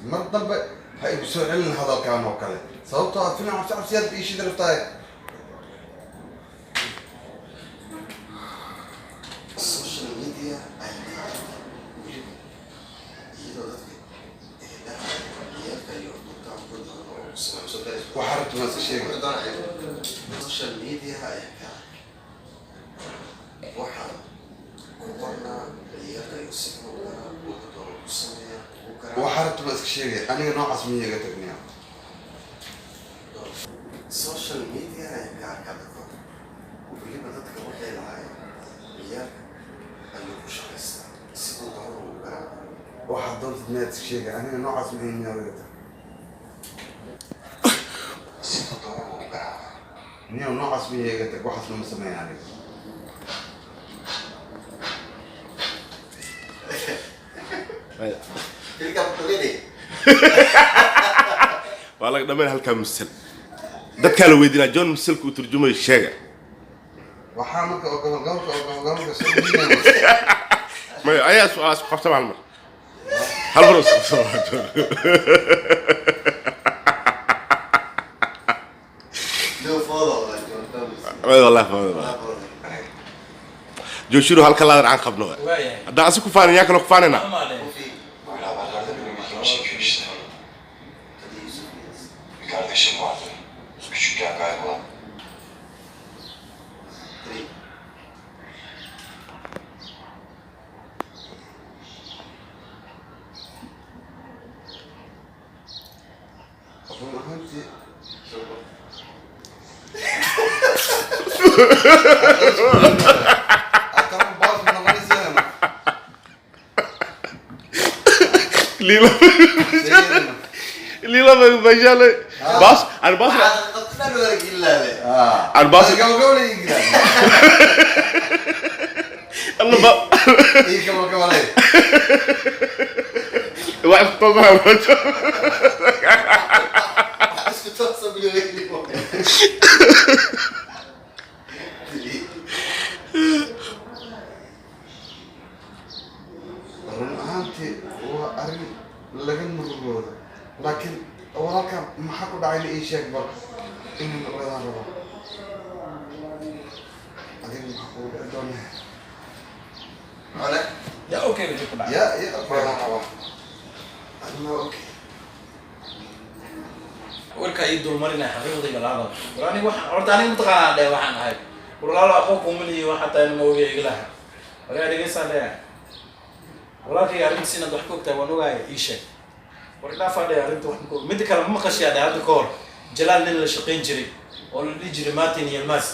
Mar dambe ha igu soo celin hadalkan oo kale, sababtoo ah filim cabsi cabsiyaad ba iishidi rabtahay. Social media ayaa weliba iyadoo dadka ehelada ciyaalka iyo duubtaan ku doona oo ku sameeyo soo galayso. Waxaa rabta maa iska sheegay. Social media ayaa ka waxaan ku qornaa ciyaalka iyo si xun u garaa, wuxuu doona ku sameeya ugu garaa. Waxaa rabta maa iska sheegay. Aniga noocaas miya? Iga tagniya. Social media ayaa ka arkaa dadka, weliba dadka waxay lahaayeen ciyaalka ayuu ku shaqaystaa, siduu doona ugu garaa. Waxaad doontid miyaad iska sheegay? Aniga noocaas miya? Miyaa iga tag. Siduu doona ugu garaa. Niyow, noocaas miya? Iga tag, waxaasna ma sameeya aniga. Waa laga dhammayn halkaa. Musal dadkaa la weydiinaa, John musalka uu turjumayo sheega. Waxaa marka oo gobol gobolka oo gobol gobolka soo gudbinaya. Maya, ayaa su-aal isku qabtama hal mar, hal mar oo isku qabtama, John. No follow like John Thomas. Maya, wallahi fawda Joshiro halka laadan aan qabno. Waayahay. Haddaan asi ku faanin, yaa kaloo ku faanayna. Amaadeen. Böyle haberlerde benim ilgimi çekiyor işte. Bir kardeşim vardı. Küçükken kaybolan. Run ahaantii akama boos ma noqonaysaa? Lila. Sheegayna. Lila bashaale baas aan baas aan baas. Gobol gobol ii giraa. Alla ba. Ii gobol gobolay. Wax isku toosanaa. Isku toosa biloweyni. Run ahaantii waa arrin laga murugoodo, laakiin walaalka maxaa ku dhacayna ii sheeg bal, inaan ogaadaan rabo. Adiga maxaa kugu dhici doonaa? Yaa okay wixii ku dhacay. Ya ogaadaan rabaa Anna okay. Warkaa ii dulmarinaya xaqiiqdayga la hadal. War aniga waxaan horta aniga mataqaanaa dheh waxaan ahay. War walaalo, aqoon kuuma lihi, waxaa tahay ma ogiya iglaha. Wagaa dhegeysaan dheh. Walaalkayga arrintiis inaad wax ka ogtahay waan ogaaya, ii sheeg. War idhaafaa dheh, arrinta wax ma ka og. Midda kale, ma maqashiyaa dheh hadda ka hor Jalaal nin la shaqayn jiray oo la dhihi jiray Martin Yilmaz.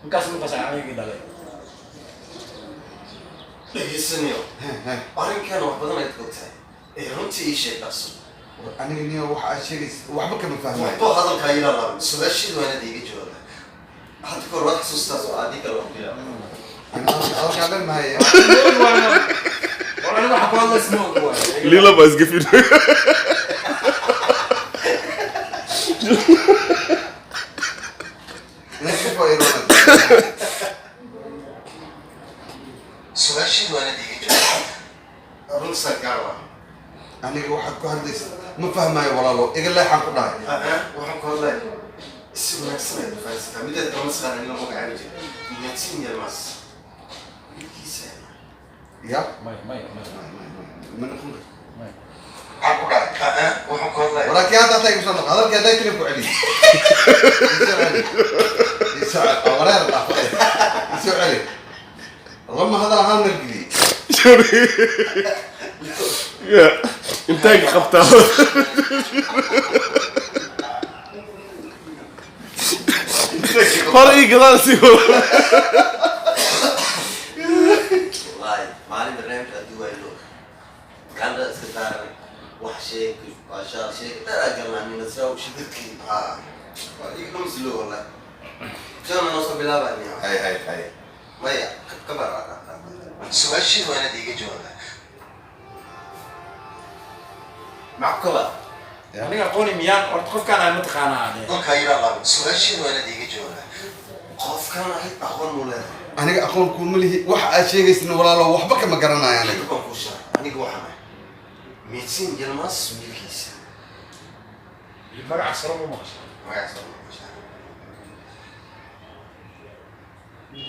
Ninkaas maqashaa anigii dhalay. Dhegeysanayo arrinkan wax badan ayaad ogtahay ee runtii ii sheeg dhaqso. War aniga niyo, waxa aad sheegaysid waxba kama fahmayo. Waxba hadalkaa ila laabin, su-aashiidu waa inaad iiga jawaabtaa. Hadda kahor waad xasuustaas oo aadii kale waan ku yaaba. Aniga hadalkaa dhan mahaya. War aniga waxa ku hadlaysa ma ogi waay. Lila baa isgafin. Nasiib waa iroonad. Su-aashiidu waa inaad iiga jawaabtaa, runta gaar waa. Aniga waxaad ku hadlaysid ma fahmayo walaalo, iga leexaan ku dhahay. Waxaan ku hadlaya si wanaagsan ayaad fahansantaa. Mideed kale masqaan in lagu magacaabi jiray Yatin Yilmaz wiilkiisa. Ya. Maya, maya, maya. Ma noqon karto. Maya. Waxaan ku dhahay. Waxaan ku hadlaya. Walaakiin hadda hataa igu soo noqo hadalkii, hadday tiri ku celi. Isoo celi, isoo celi. Waa wareer dhaafay. Isoo celi, lama hadal ahaan margeliyey. Ya intaag qabtaa. Hor ii gadaal sii wado. Wallahi maalin barnaamij aad duwayno ganda iska daaranay, wax sheeg baashaal sheeg dheer aa galnaa nina saa shidadkii haa waa iga dhumislo wallahi. Jana noo soo bilaabaya. Hay hay hay. Maya, kabar. Su-aashiidu waa inaad iiga jawaabtaa macabkaba. Aniga aqooni miyaan horta qofkaan ahay mataqaanaa dheh. Dalkaa ila laabin, su-aashiidu waa inaad iiga jawaabtaa. Qofkan ahayd aqoon mu leedahay? Aniga aqoon kuuma lihi, waxa aad sheegaysidna walaalo waxba kama garanayo aniga. Aniga baan kuu sheegay aniga waxaan ahay. Metin Yılmaz wiilkiisa. Magaca sare ma maqashay? Magacaas waa maqashaa.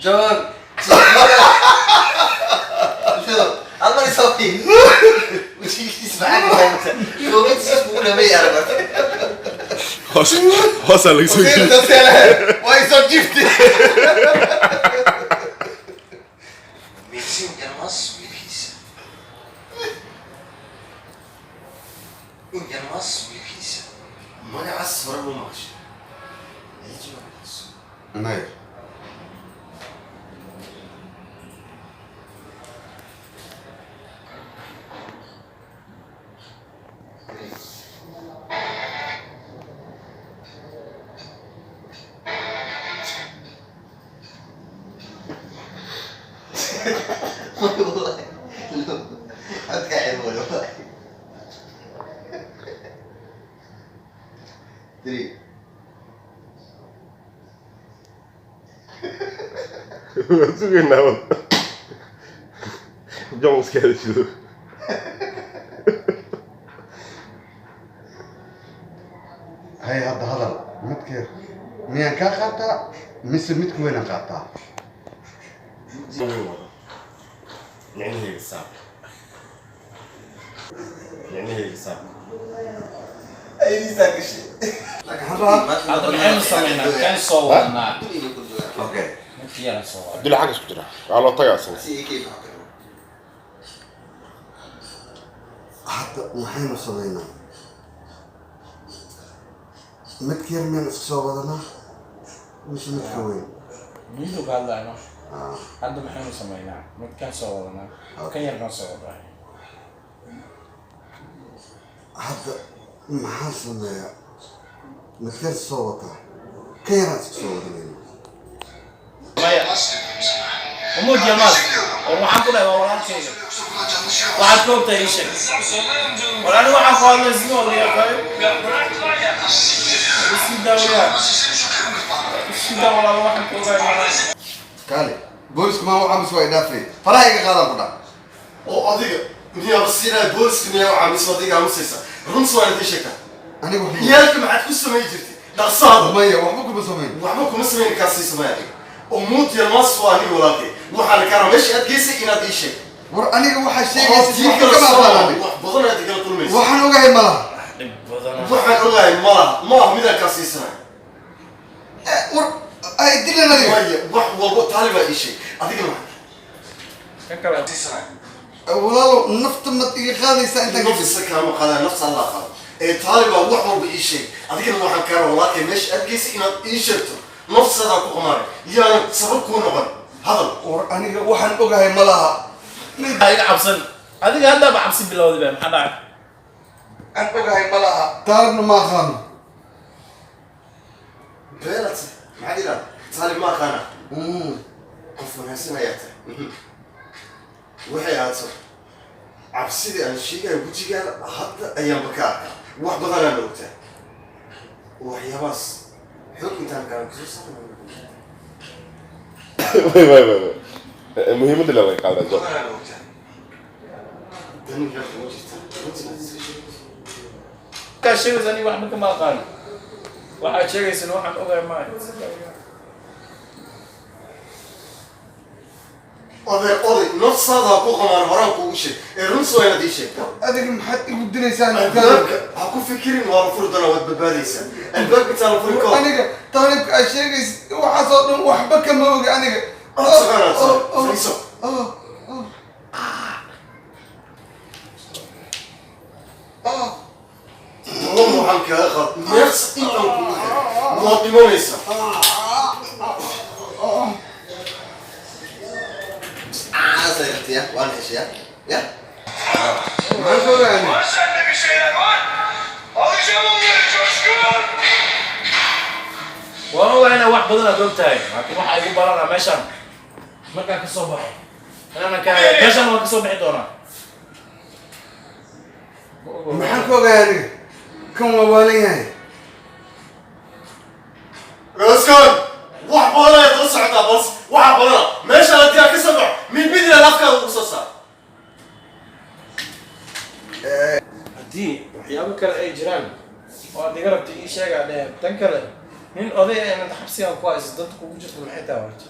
John. Hal mar isoo fiir. Wejigiis maxaa ka muuqata? Koobadiis buu dhamay arag. Hoos hoosaa laga soo geliyay. Waa isoo jiftay. Metin Yılmaz wiilkiisa. Yılmaz wiilkiisa. Magacaas hore ma maqashay? Yılmaz. Maya. Wallahi. Codka ceeb waay, wallahi. Three. Waan sugaynaa wada. John iska hadashido. Hay, hadda hadal midka yar miyaan kaa qaataa mise midka weynaan qaataa? Micnaheyga saab. Micnaheyga saab. Aydiisaa gashay. Laakiin hadda Hadda maxaynu samaynaa? Kan soo wadanaa. Okay. Midka yaran soo wadanaa. Abdulla xaggas ku jira. Waxaa loo tagaa isaga. Si ii kii baxay. Hadda maxaynu samaynaa? Midka yar miyaan iska soo wadanaa mise midka weyn? Miyuu ka hadlayno? Hadda maxaynu samaynaa? Midkan soo wadanaa, kan yarkan soo wadaa. Hadda maxaan sameeyaa? Midkaan soo wataa, ka yaraan iska soo wadanayna. Maya. Umud Yılmaz. War waxaan ku dhahay waa walaalkayga. Waxaad ka ogtahay ii sheeg. War anigu waxaan ku hadlay sidoo odayaqaayo. Isii daa walaal. Isii daa walaal, waxaan ku ogahay malaha. Kaale, booliska maa waxaa mise waa idhaafay? Faraha iga qaadaan ku dhac. Oo adiga miyaa siinaya booliska? Miyaa waxaa mise adiga aamusaysa? Runta waa idin sheegtaa. Aniga waxba Ciyaalka maxaad ku samayn jirtay? Dhaqsaada. Maya, waxba kuma samayn. Waxba kuma samayn, kaa sii samay adiga. Umuud Yılmaz waa aniga walaalkay. Waxaana kaa rabaa meesha aad geysay inaad ii sheegto. War aniga waxaa Oo sheegaysa tii waxba kala kama soo aqaan aniga. wax badan aad igala kulmaysa. Waxaan ogahay malaha. Dhib badan. Waxaan ogahay malaha, ma aha midaan kaa siisanaya. Eh, war ay dilan adiga. Maya, wax walbo taalibaa ii sheeg. Adigana maxaa Kan kale. siisanaya? Walaalow, nafta mad iga qaadaysaa intaan ka Nafsa kaama qaadaya, nafsa Allah qaado. Ee taalibaa wax walba ii sheeg. Adigana waxaan kaa rabaa walaalkay meesha aad geysay inaad ii sheegto. Nafsadaa ku qamaaray yaanan sabab kuu noqon hadal. War aniga waxaan ogahay malaha. Ha iga cabsan. Adiga haddaaba cabsi bilowday ba, maxaa dhacay? Aan ogahay malaha, taalibna ma aqaano. Beelat maxaa yidhahda? Taalib ma aqaana. Qof wanaagsan ayaa tahay. Waxay ahaato cabsidii aan sheegayo wejigaada hadda ayaanba ka arkaa. Wax badanaan ogtaa waxyaabahaas xog intaan kalan kasoo saaray. Way way way way. Muhiimadda la laga qaadaa John. Badanaan ogtaa dani maxay kugu jirtaa runtii inaad iska sheegayso. Kaa sheegaysa aniga waxba kama aqaano. Waxaad sheegaysan waxaan ogahay maaha. Oday, oday, nafsaada ha ku qamaan, horaan kuugu sheeg ee runtii waa inaad ii sheegtaa. Adiga maxaad igu dilaysaa? Albaabka ha ku fikirin, waa la furi doonaa, waad badbaadaysaa albaabka intaan la furin ka hor. Aniga taalibka aad sheegaysid waxaasoo dhan waxba kama ogi aniga. Aad taqaanaa, fadhiiso. Oh. Oh. Balan waxaan kaaga qaad neefs intaan kugu xiray waad dhimanaysaa. Waan heshiya ya. Maxaan ka ogahay aniga? Var sende bir şeyler var. Alacağım onları Coşkun. Waan ogahay inaad wax badan aad og tahay, laakiin waxaa igu baranaa meeshan markaan ka soo baxo inaanan ka meeshan waan ka soo bixi doonaa. Maxaan ka ogahay aniga? Kan waa waalan yahay. Özkan! Wax badan ayaad la socotaa, bas waxa badana meesha haddii aad ka soo baxo mid mid inaad afkaada ugu soo saar. Haddii waxyaabo kale ay jiraan oo aad iga rabta, ii sheegaa dhehe. Tan kale, nin oday ah inaad xabsigan ku hayso danta kugu jirto maxay tahay horta?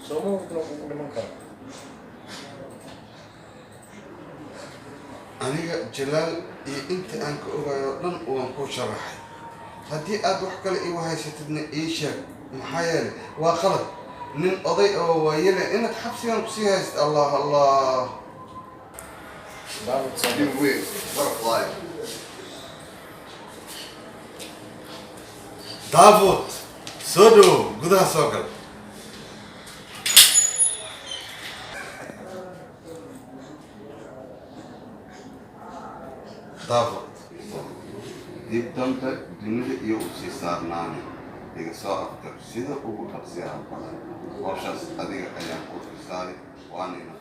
Soo ma ogna kugu dhiman karo. Aniga Jalaal iyo inta aan ka ogayo dhan waan kuu sharaxay. Haddii aad wax kale igu haysatidna ii sheeg, maxaa yeelay waa qalad nin oday oo waayele inaad xabsigan kusii haysid. Allah Allah. Daawad soo. Nin weyn, butterfly. Daavud, soo dhowow, gudaha soo gal. Daavud, dib dambe dunida iyo u sii saarnaani iga soo afjar sida ugu dhaqsiyaha badan. Howshaas adiga ayaan ku xisaaray, waana ina.